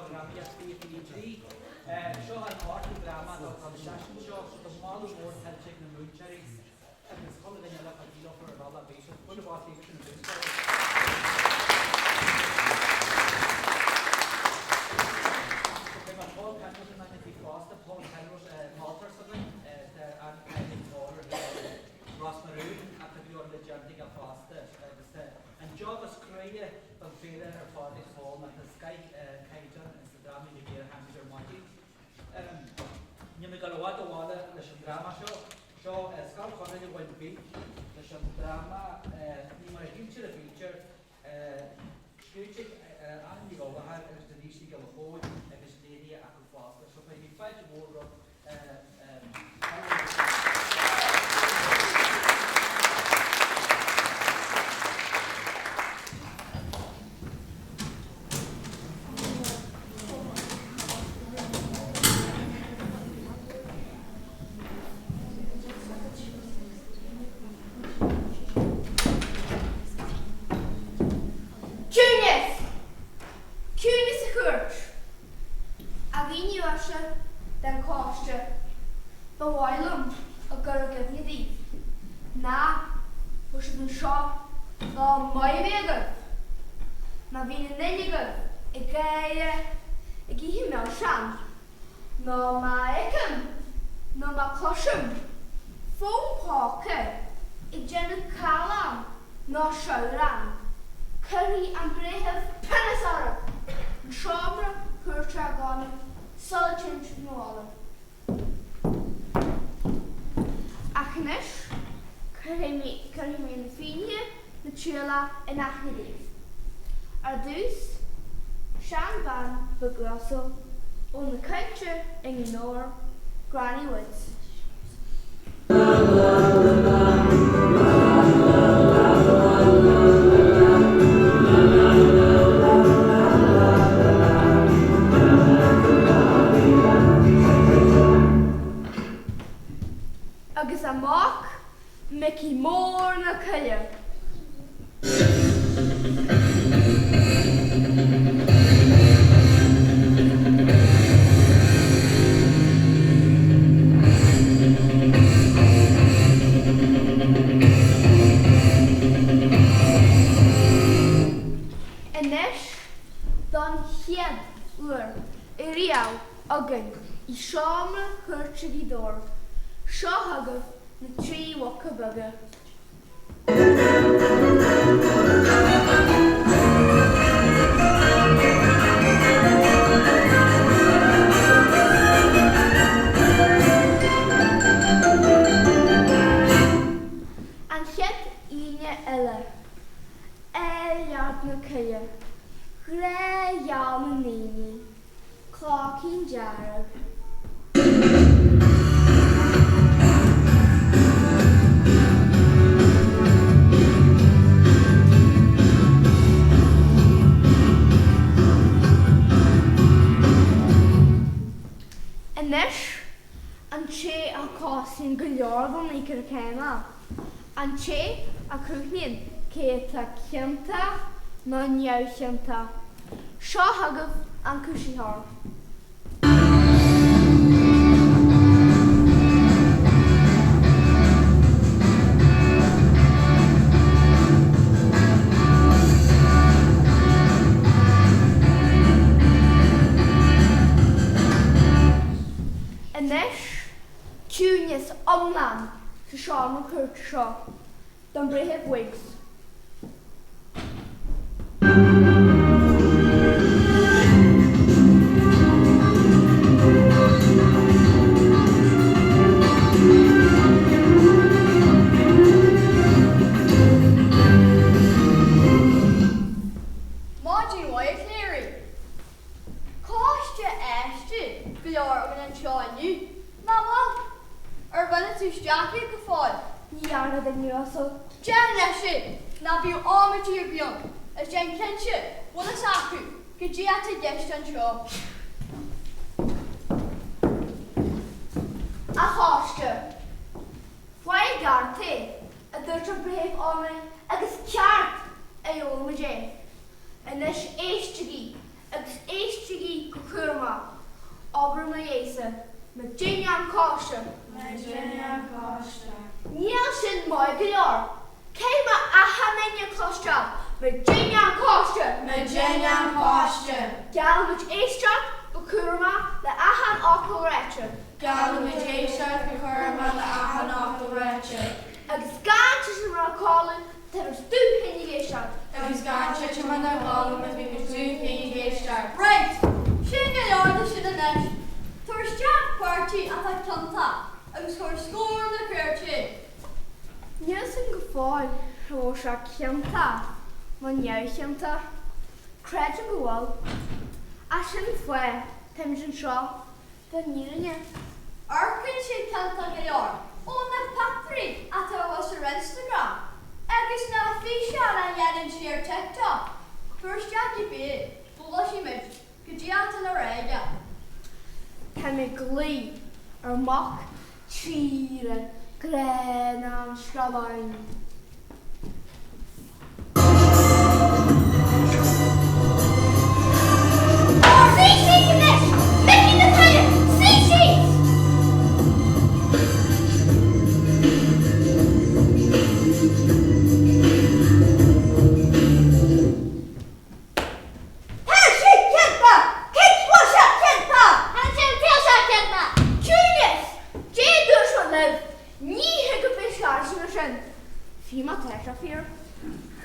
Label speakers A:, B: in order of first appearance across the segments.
A: Drámaíocht 2023. Seo an ochtú dráma atá ag dul isteach anseo, so tá moladh mór tuillte ag na múinteoirí agus chuile dhuine eile atá ag díol ar an bhí so bualadh bos daoibh na bunscoile. Beidh mé Paul Penrose in ainm fosta, Paul Penrose moltóir s'againn, tá an-cháil ag Paul ar Ros na Rún ach tá go leor eile déanta aige fosta agus tá an job is cruaidhe don féile ar fad ag Paul ná tá scoth-chaighdeán ins na drámaí go léir a tháinig ar maidin. Níl mé ag dul i bhfad abhaile leis an dráma seo. Seo Scoil Chonradh Bhaile Bhig leis an dráma Ní Mar a Shíltear a Bhítear, scríte ag Anna Ní Ghallchóir agus Denise Ní Ghallchóir agus léirithe acu fosta. So cuirigí fáilte mhór roimh
B: Ciúnas! Ciúnas sa chúirt! A dhaoine uaisle den choiste, ba mhaith liom a chur i gcuimhne daoibh nach bhfuil sibh anseo le maith a bheith agaibh. Má bhíonn aon duine agaibh ag gáire, ag ithe milseán, nó má fheicim nó má chloisim fón póca ag déanamh callán nó seabhrán, cuirfidh an breitheamh pionós oraibh an seomra cúirte a ghlanadh sula dtéann sibh 'na bhaile. Ach anois, cuirfidh mé cuirfidh mé na finnéithe na trialach in aithne daoibh. Ar dtús, seanbhean bheag uasal ó na Coillte i nGaoth Dobhair, Granny Woods. Agus a mac, Micí Mór na Coille. Anois, don chéad uair ariamh againn i seomra cúirte Ghaoth Dobhair, seo chugaibh na Trí Mhuca Beaga. An chéad fhinné eile, Áilleacht na Coille, Grá gheal na ndaoine. Cloiceann Dearg. Anois, an té a chosain go leor don íocaire céanna, an té a chruthaíonn cé atá ciontach nó neamhchiontach, Seo chugaibh an cúisitheoir. Anois, ciúnas iomlán sa seomra cúirte seo. Don Bhreitheamh Wiggs.
C: Maidin mhaith, a Chléirigh. Coiste aisteach go leor againn anseo inniu, nach bhfuil? Ar bhaineann tú isteach iad go fóill?
B: Ní dhearna duine uasal.
C: Déan anois é! Ná bíodh amaidí ar bith ann, is déan cinnte bhfuil fhios acu goidé atá i gceist anseo.
B: A choiste, faigh i gceart é, a dúirt an Breitheamh O'Mahony agus ceart a gheobhaidh muid é. Anois éistigí! Agus éistigí go cúramach, abair mo Dhésa, Muidinne an coiste.
D: Muidinne an coiste.
B: Níl sin maith go leor. Caithfidh mé achan duine a chloisteáil, Muidinne an coiste.
D: Muidinne an coiste.
B: Geallaimid éisteacht go cúramach le achan fhocal ráite.
D: Geallaimid éisteacht go cúramach le achan fhocal ráite.
B: Agus gan titim ina codladh Tá muid dúshaoin ag éisteacht.
D: Agus gan titim inár gcodladh má bhí muid dúshaoin ag éisteacht.
C: Right! Sin go leor de sin anois. Tabhair isteach páirtí atá ciontach agus cuir os comhair na cúirte é.
B: Níl a fhios agam go fóill an bhfuil sé ciontach nó neamhchiontach. Creidim go bhfuil. Ach sin an fáth táimid anseo. Don fhírinne.
C: Amharcann sé ciontach go leor ó na pictiúirí atá thuas ar Instagram agus na físeáin a dhéanann sé ar TikTok. Tabhair isteach cibé go gcloisfidh muid goidé atá le rá aige.
B: Tá mé ag glaoch ar Mac Tíre Gránna an Screabáin. Suigh síos anois! Micí na Coille! Suigh síos!
C: Tá sé ciontach! Cén bhfuil sé ciontach? Tá sé ciontach!
B: Ciúnas! Dé dúirt mé libh! Ní thig a bheith seans mar sin. Fiú má tá sé fíor.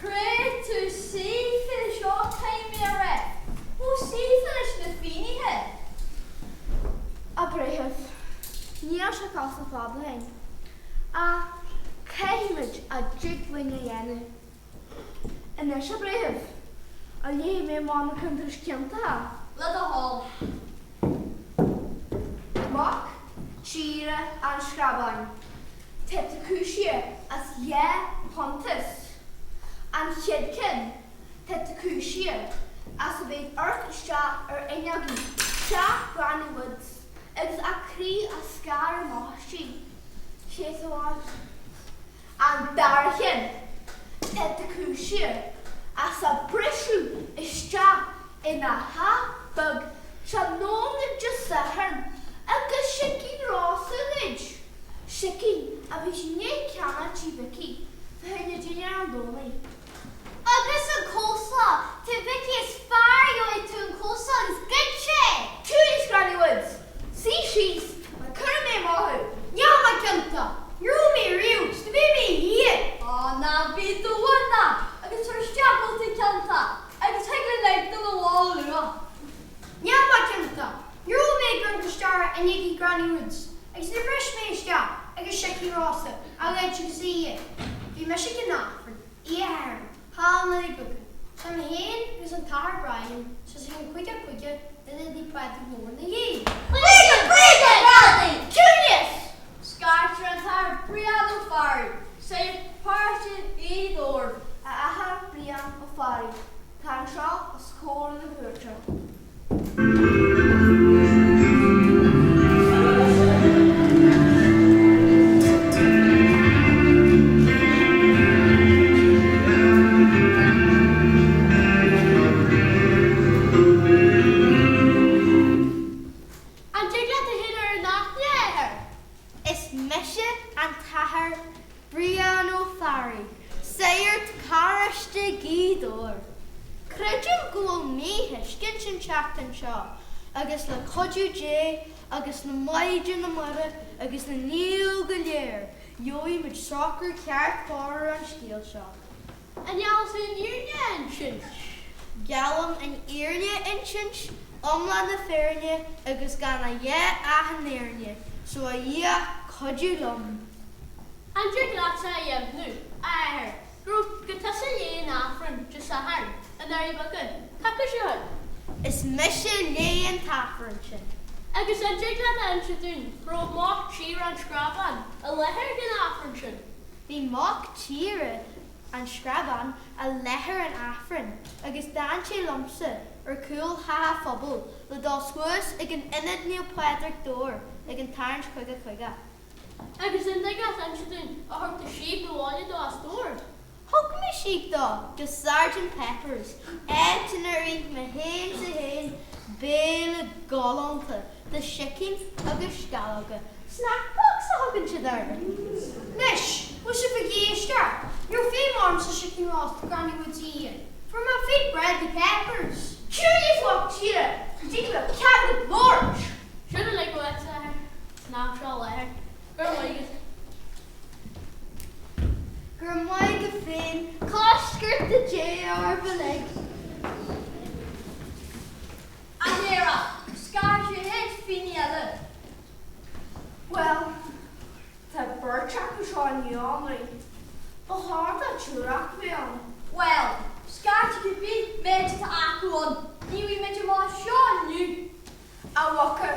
C: Chreid tú saofa seo caithfidh mé a rá. Chomh saofa leis na finnéithe.
B: A Bhreithimh, níl sé casta fada ó shin. Ach caithfimid a dtig linn a dhéanamh. Anois a Bhreithimh, an léifidh mé amach na cuntais ciontacha?
C: Le do thoil.
B: Mac tíre an Screabáin. Tá tú cúisithe as dhá chuntas. An chéad ceann, tá tú cúisithe as a bheith ag amharc isteach ar fhuinneogaí teach Granny Woods agus a croí á scaradh amach istigh. Chéad amháin. An dara ceann, tá tú cúisithe as a briseadh isteach ina theach beag tráthnóna Dé Sathairn agus sicín Rosa a ghoid, sicín a bhí sí i ndiaidh ceannach tí Mhicí fá choinne dinnéar an Domhnaigh.
C: Agus an coleslaw, tí Mhicí is fearr a gheobhaidh tú an coleslaw agus goid sé!
B: Ciúnas Granny Woods! Suigh síos nó cuirfidh mé amach thú!
C: Níl mé ciontach! Ní raibh mé riamh 's do bhí mé thiar! Á ná bí duánach agus tabhair isteach go bhfuil tú ciontach agus thig linn ag dul abhaile luath. Níl mé ciontach! Ní raibh mé ag amharc isteach ar fhuinneogaí Granny Woods agus níor bhris mé isteach agus sicín Rosa a ghoid agus a ithe. Bhí mise ag an Aifreann, Oíche Shathairn, thall i nDoirí Beaga. Tá mé féin agus an tAthair Brian suas ag an chuige chuige in Ionad Naomh Pádraig Lár na Ghaoithe.
B: Bréaga! Bréaga! Granny! Ciúnas!
C: Scairtear an tAthair Brian Ó Fearraigh, Sagart Paróiste Ghaoth Dobhair.
B: A Athair Brian Ó Fearraigh, tá anseo os comhair na cúirte.
C: An dtig leat tú féin a chur in aithne, a Athair?
E: Is mise an tAthair Brian Ó Fearraigh, Sagart Paróiste Ghaoth Dobhair. Creidim go bhfuil míthuiscint an tseachtain seo agus le cuidiú Dé agus na Maighdine Muire agus na naomh go léir gheobhaidh muid socrú ceart cóir ar an scéal seo.
C: An ngeallann tú an fhírinne a insint?
E: Geallaim an fhírinne a insint, iomlán na fírinne agus gan a dhath ach an fhírinne, so a Dhia, cuidigh liom.
C: An dtig leatsa a dheimhniú, a Athair, go raibh gur tusa a léigh an Aifreann Dé Sathairn i nDoirí Beaga, coicís ó shin?
E: Is mise a léigh an t-Aifreann sin.
C: Agus an dtig leat a inse dúinn go raibh mac tíre an Screabáin i láthair ag an Aifreann sin?
E: Bhí mac tíre an Screabáin i láthair an Aifrinn agus d'fhan sé liomsa ar chúl theach a' phobail le dul suas ag an Ionad Naomh Pádraig Dobhair ag an tarraingt chuige chuige.
C: Agus an dtig leat inse dúinn ar thug tú síob abhaile dó as Dobhar?
E: Thug mé síob dó go Sergeant Pepper's, áit inar ith mé féin sa fhéin. galánta de sicín agus sceallóga, snack box a thugann siad air.
B: Anois, bhfuil sibh ag éisteacht? Ní raibh feidhm orm sa sicín rósta Granny Woodsy. Fuair mé féin bread and peppers. Ciúnas a mhac tíre, go dtí go mbeadh cead agat labhairt!
C: Sin uilig uait, a Athair, san am seo i láthair. Go raibh maith agat.
E: Go raibh maith agat féin, Coscairt Dé oraibh uilig.
C: A Shéarra, scar sé théis fíní eile.
B: Bhuel, Tá beirt acu seo inniu ann. Ba chóir do triúr acu bheith ann.
C: Bhuel, scairtigh cibé méid atá acu ann, ní bhfaighidh muid amach seo inniu.
B: A mhuca,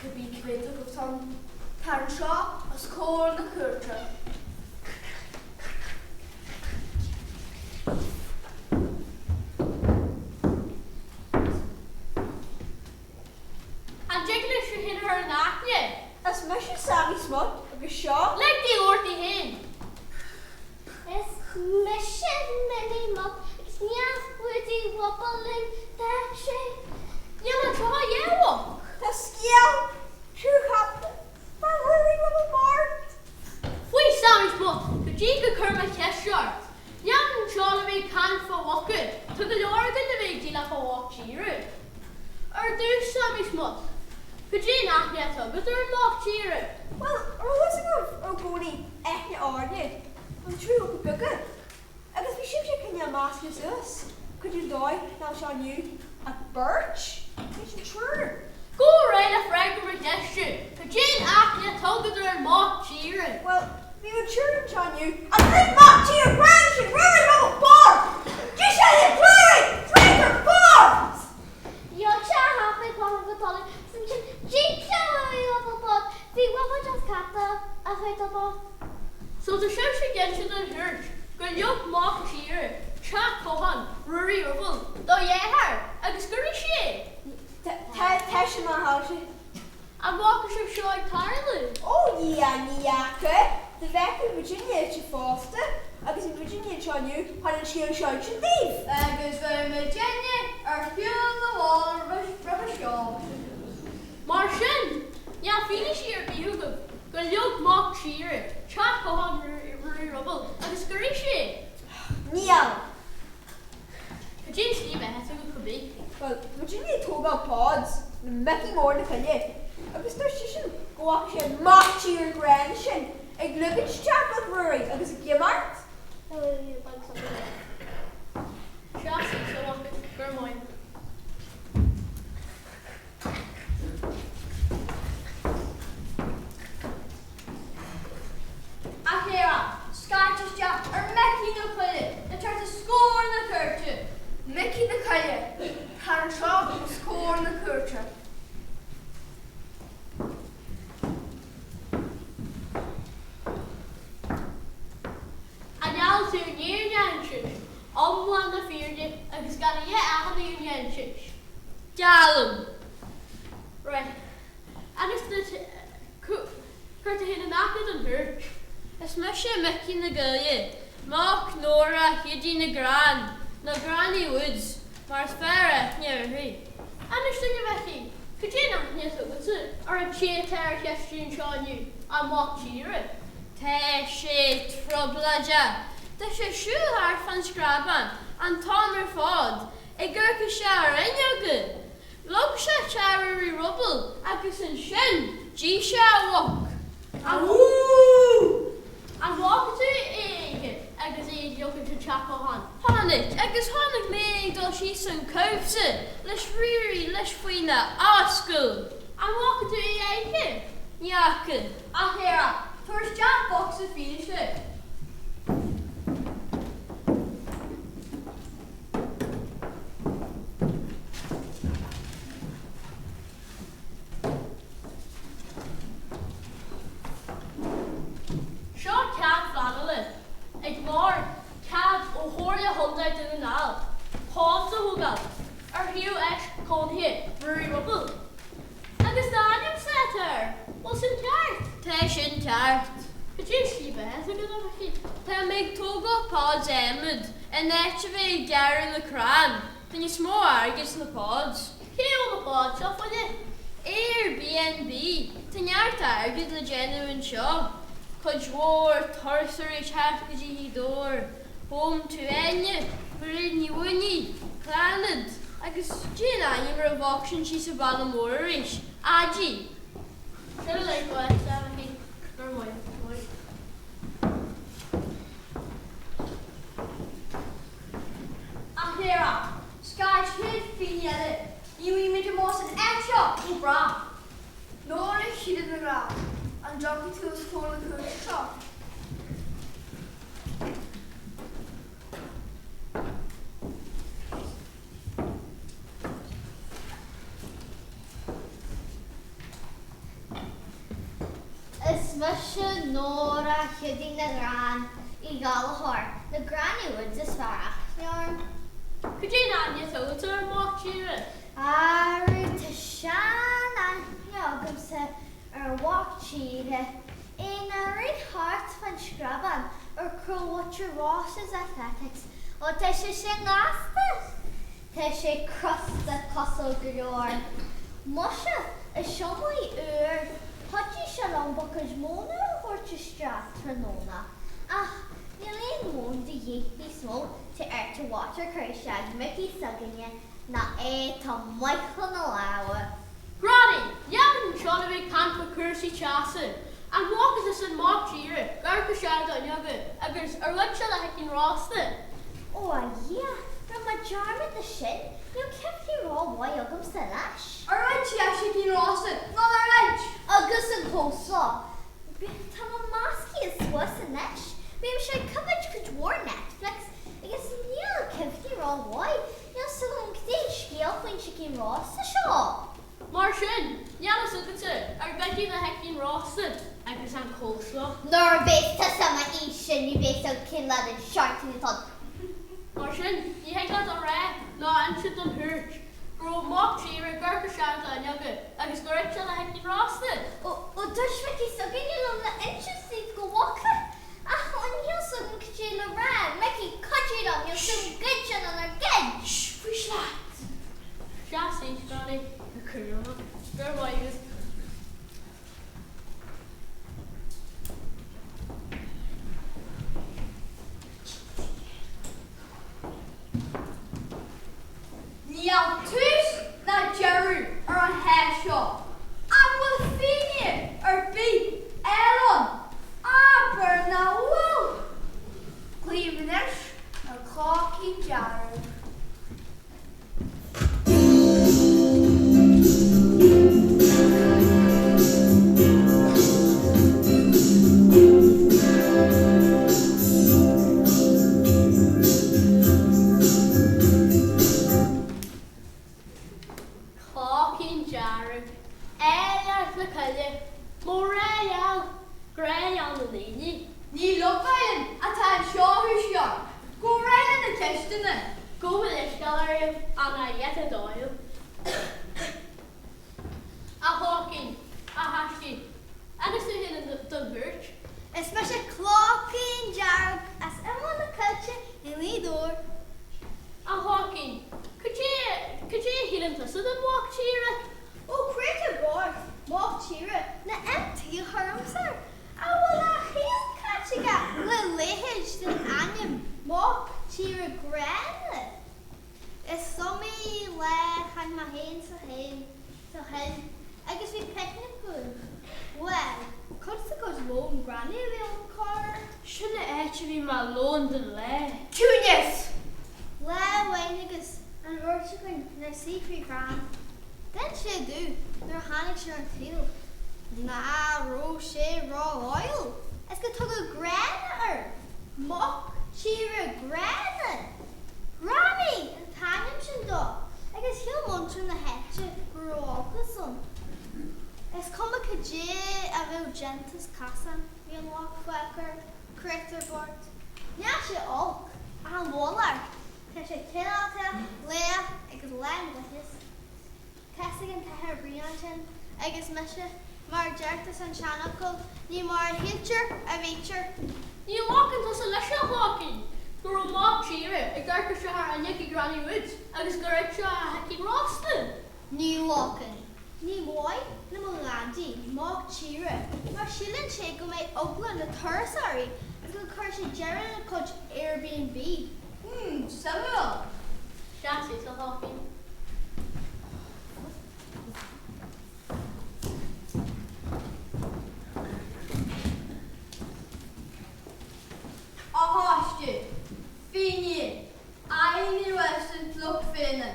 B: cibé cá mhéad agaibh atá ann, tar anseo os comhair na cúirte.
C: An dtig leis sibh féin a chur in aithne?
D: Is mise Sammy Smut agus seo.
C: Lig di labhairt di féin!
E: Is mise Minnie Muc agus níl Woody Wubble linn, tá sé.
C: Níl anseo a dhath, a mhuc!
D: Tá scéal truachápta fá Ruairí Rubble Bord.
C: Faoi Sammy Smut, go dtí go gcuir mé ceist ort. Níl anseo le bheith ag caint fá mhuca, tá go leor againn le bheith ag déileáil fá mhac tíre. Ar dtús, Sammy Smut, cad é an aithne atá agat ar an mac tíre?
D: Bhuel, an raibh fhios agaibh i gcónaí aithne orainne, an triúr mhuca beaga? Agus bhí sibhse cineál measctha suas, cuid den dóigh nach seo inniu ach beirt, leis an triúr.
C: Go réidh le freagra mo cheiste, cad é an aithne atá agat ar an mac tíre?
D: Bhuel, bhí an triúr anseo inniu, an bhfuil mac tíre gránna sin Ruairí Rubble Bord! D'ith sé le Ruairí Drinker Bord!
E: Rug sé a hapa ag fáil go talamh is ansin d'ith sé Ruairí Rubble Bord! Bhí Rubble just cat a chuid de bord.
C: So tá sibhse ag inse don chúirt gur leag mac tíre teach cotháin Ruairí Rubble dó dheartháir agus gur ith sé é.
D: Tá sin mar atá sé.
C: An bhfaca sibh seo ag tarlú?
D: Ó dhia, ní fhaca. Dá bhfeicfeadh muidinne é fosta, agus bhí muidinne anseo inniu chun an scéal seo a insint daoibh.
C: Agus bhí muidinne ar shiúl na bhfál roimhe seo. Mar sin, níl fianaise ar bith agaibh gur leag mac tíre teach cotháin Ruairí Rubble agus gur ith sé é.
D: Níl.
C: Cad é an tslí bheatha atá agat cibé?
D: Bhuel, muidinne ag tógáil pods le Micí Mór na Coille agus dúirt seisean go bhfaca sé an mac tíre gránna sin ag ligean isteach beag Ruairí agus ag imeacht.
C: Seas síos, a mhac, go raibh maith agat. A Shéarra, scairt isteach ar Micí na Coille le teacht os comhair na cúirte.
B: Micí na Coille, tar anseo os comhair na cúirte.
C: An ngeallann tú an fhírinne a insint, iomlán na fírinne agus gan a dhath achan fhírinne a insint? Geallaim. Right. Anois cuir tú féin in aithne don chúirt.
F: Is mise Micí na Coille, mac Nóra Hiúdaí na gCrann, nó Granny Woods, mar is fearr aithne uirthi.
C: Anois duine a Mhicí, cad é an aithne atá agatsa ar an té atá ar cheistiú anseo inniu, an mac tíre?
F: Tá sé trioblóideach. Tá sé ag siúl thart fán screabán an t-am ar fad, ag amharc isteach ar fhuinneoga. Leag sé teach Ruairí Rubble agus ansin d'ith sé a mhuc.
D: Ahú!
C: An bhfaca tú é oíche agus é ag leogaint an teach cotháin?
F: Chonaic, agus chonaic mé é ag dul síos an cabhsa leis Ruairí leis faoina ascaill.
C: An bhfaca tú é oíche?
F: Ní fhaca.
C: A Shéarra, tabhair isteach bocsa fianaise. Seo cead pleanála ag lorg cead ó Chomhairle Chontae Dhún na nGall pods a thógáil ar shuíomh áit chónaithe Ruairí Rubble. Agus d'ainmse atá air, bhfuil sin ceart?
F: Tá sin ceart.
C: Cad é an tslí bheatha atá agat, a Mhicí?
F: Tá mé ag tógáil pods adhmaid in áit a bheith ag gearradh na crann. Tá níos mó airgid sna pods. Cé a bhfuil na pods seo fá choinne? Airbnb, Tá neart airgid le déanamh anseo. Cuid mhór turasóirí ag teacht go dtí Gaoth Dobhair. Home to Áine, Mairéad Ní Mhaonaigh, Clannad, agus cad é an ainm ar an bhoc sin síos sa Bhaile Mór arís, Aidí. Sin uilig uait, a Mhicí. Go raibh maith agat.
C: A Chléire, scair chéad phingin eile, ní bhfaighimid amach as an áit seo go brách.
B: Nóra Chéide na nGrán, an dtiocfaidh tú os comhair na cúirte seo?
E: Is mise Nóra Hiúdaí na nGrán Uí Ghallchóir, na Granny Woods is fearr aithne orm.
F: Cad é an aithne atá agat ar an mac tíre?
E: Arú, tá sean-aithne agamsa ar an mhac tíre, é ina rith thart fán Screabán ar Crowwater Ross's Athletics. Ó tá sé sin gasta! Tá sé crosta cosúil go leor. Muise, is iomaí uair chuidigh sé liom buicéad móna a thabhairt isteach tráthnóna, ach níl aon mhóin de dhíth níos mó, tá Erta Water curtha isteach ag Micí s'againne ná é tá maith chun na lámha.
F: Granny, Níl muid anseo le bheith ag caint fá chúrsaí teasa. An bhfaca tusa an mac tíre ag amharc isteach ar d'fhuinneoga agus ar bhain sé le sicín rósta?
E: Ó a Dhia, rinne mé dearmad de sin, níl cuimhne ró-mhaith agamsa anois.
C: Ar bhain sé a sicín rósta nó nár bhain?
E: Agus an coleslaw. Tá mé measctha suas anois, bímse ag coimhéad cuid mhór Netflix agus níl cuimhne ró-mhaith, níl 's agam cad é an scéal faoin sicín rósta seo.
F: Mar sin, níl a fhios agatsa ar goideadh do shicín rósta agus an coleslaw.
E: Nuair a bheas tusa m'aois-se ní bheidh 's agat cén lá den seachtain atá ann.
F: Mar sin, ní thig leat a rá ná a insint don chúirt go raibh mac tíre ag amharc isteach ar d'fhuinneoga agus gur ith sé do shicín rósta.
E: Ó, dúirt Micí s'againne liom le insint duit go bhfaca. Ach ó níl 's agam cad é le rá. Micí, cuidigh liom, níl 's agam goid sé nó nár ghoid.
F: Shh, faoi shlat. Seas síos, Granny. Go raibh maith agat.
C: Níl tús ná deireadh ar an cheist seo. An bhfuil fírinne ar bith eile ann? Abair nach bhfuil!
B: Glaoim anois ar Chloichín Dearg.
F: Cloichín Dearg, Áilleacht na Coille, Mo ghrá gheal, grá gheal na ndaoine.
C: Ní Love Island atá anseo a Shóisiar. Gabh ar aghaidh le na ceisteanna.
F: Gabh mo leithscéal oraibh ach ná iad a dóigh. A Chloichín, a thaiscidh, inis tú féin don chúirt.
E: Is mise Cloichín Dearg as Imeall na Coillte i nGaoth Dobhair.
F: A Chloichín, cad é, cad é a shíleann tusa den mhac tíre?
E: Ó, créatúr bocht, mac tíre, na MT a chuir ormsa, a bhfuil a shaol caite aige le leithéid den ainm mac tíre gránna. Is iomaí lá a chaith mé féin sa choill, sa choill agus bhí picnic againn. Bhuel, cad sa gcuid lón Granny a bhí ann corruair?
F: Sin an áit a bhí mo lón den lá.
B: Ciúnas!
E: Lá amháin agus an bheirt againn inár suí faoi chrann, d'inis sé domh nuair a tháinig sé ar an tsaol ná raibh sé rófhoghail is go tugadh Gránna air, mac tíre gránna! Granny an t-ainm sin dó agus shíl muintir na háite go raibh olcas ann. Is cuma cad é a bheadh déanta sa chasán, bhí an mhac fágtha air, créatúr bocht. Níl sé olc, ach a mhalairt, tá sé cineálta, lách agus lán dóchais. Tá's ag an tAthair Brian sin, agus mise, mar a deirtear san seanfhocal, ní mar a shíltear a bhítear.
F: Ní ghlacann tusa leis a Chloichín, go raibh mac tíre ag amharc isteach ar fhuinneog ag Granny Woods agus gur ith sé a shicín rósta.
E: Ní ghlacann. Ní maith le mo dhaidí mac tíre mar síleann sé go mbeidh eagla na turasóirí agus go gcuirfidh sé deireadh lena chuid Airbnb.
C: Hmm, suimiúil.
F: Seas suas, a Dháithí.
C: A pháistí, Fíní, Aidhní Weston lucht féachana.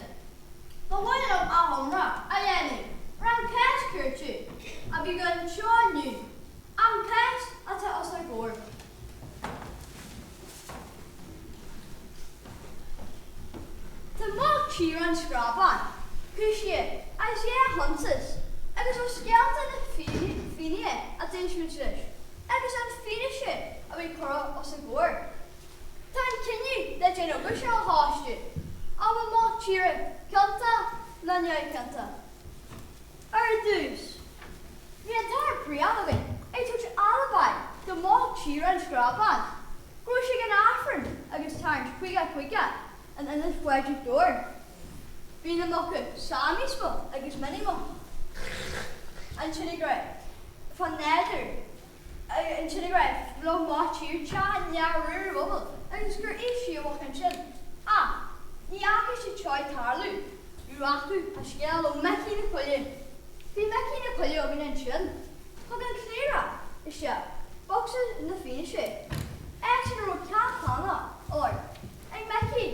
C: Ba mhaith liom achoimre a dhéanamh ar an chás cúirte a bhí againn anseo inniu, an cás atá os ár gcomhair. Tá mac tíre an Screabán cúisithe as dhá hionsaí agus ó scéalta na bhfinnéithe a d'éist muid leis agus an fianaise a bhí curtha os a gcomhair, tá an cinneadh le déanamh agaibhse, a pháistí, an bhfuil mac tíre ciontach nó neamhchiontach. Ar dtús, bhí an tAthair Brian againn ag tabhairt alibi do mhac tíre an Screabán go raibh sé ag an Aifreann agus tarraingt 50 50 in Inis Phádraig Dobhair. Bhí na muca Sammy Smith agus Minnie Muc ansin ag rá fán nádúr ansin ag rá raibh mac tíre teach an leath ruball agus gur ith sí a mhuc ansin. Ach ní fhaca siad seo ag tarlú. Glacadh an scéal ó Micí na Coille. Bhí Micí na Coille againn ansin. Thug an cléireach isteach bocsa na fianaise, áit ina raibh ceanntánna óir ag Micí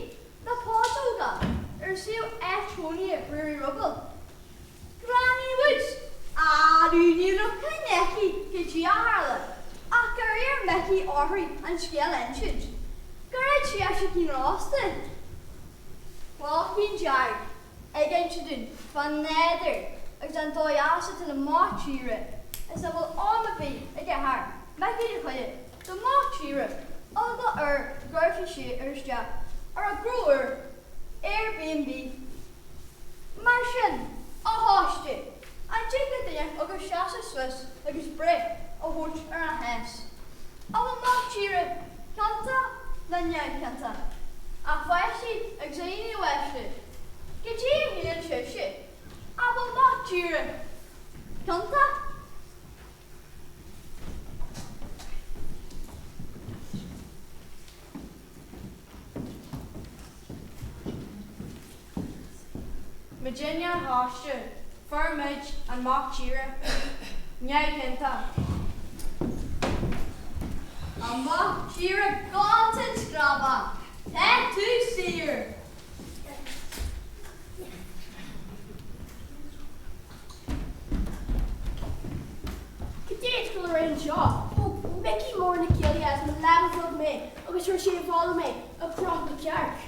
C: na putóga ar suíomh áit chónaithe Ruairí Ruball. Granny Woods! Arú ní raibh cuimhne aici cad é a tharla ach gur iarr Micí uirthi an scéal a insint. Gur fhad sí a sicín rósta. Cloichín Dearg ag inse dúinn fán nádúr agus an dóigh as atá na mac tíre is nach bhfuil am ar bith ag athair Micí na Coille do mhac tíre eagla air go gcuirfidh sé ar isteach ar a ghnó úr Airbnb. Mar sin, a pháistí, an dtig le duine agaibh seasamh suas agus breith a thabhairt ar an chás? An bhfuil mac tíre ciontach nó neamhchiontach? A pháistí agus a dhaoine uaisle, cad é a shíleann sibhse? An bhfuil mac tíre ciontach?
G: Muidinne an choiste, fuair muid an mac tíre neamhchiontach.
C: A mhac tíre gonta an Screabán, tá tú saor!
H: Cad é atá ag dul ar aghaidh anseo? Thóg Micí Mór na Céilí as mo leaba bheag mé agus chuir sé i bhfolach mé i gcruth na cearc.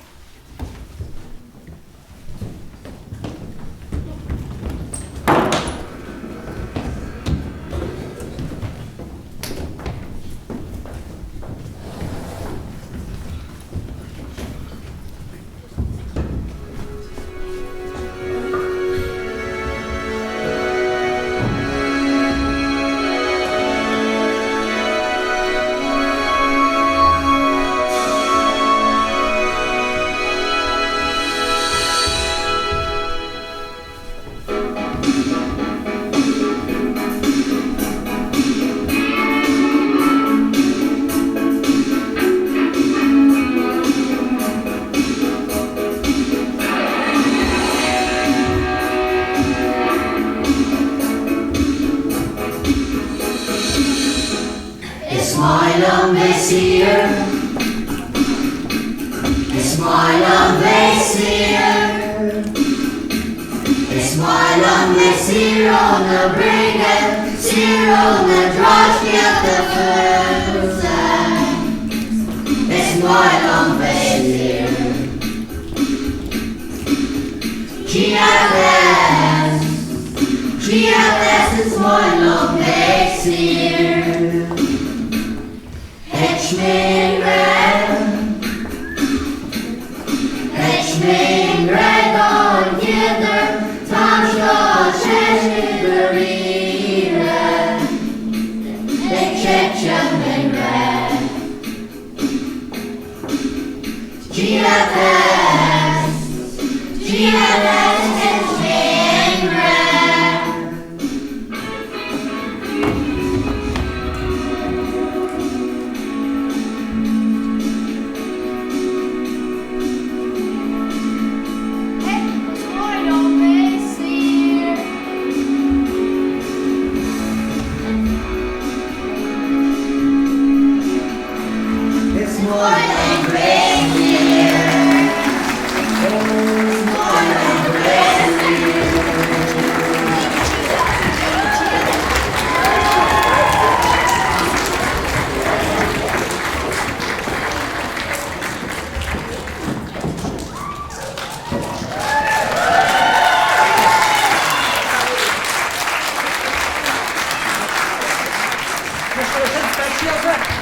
I: Is maith liom bheith saor. Is maith liom bheith saor. Is maith liom bheith saor ó na bréaga, saor ó na drochscéalta fúmsa. Is maith liom bheith saor. GLS, GLS is maith liom bheith saor. Thit mé i ngrá. Thit mé i ngrá don chéad uair, t-am seo sé dáiríre. Ag titim i ngrá. GLS, GLS thit mé i
A: Dea-scéalta!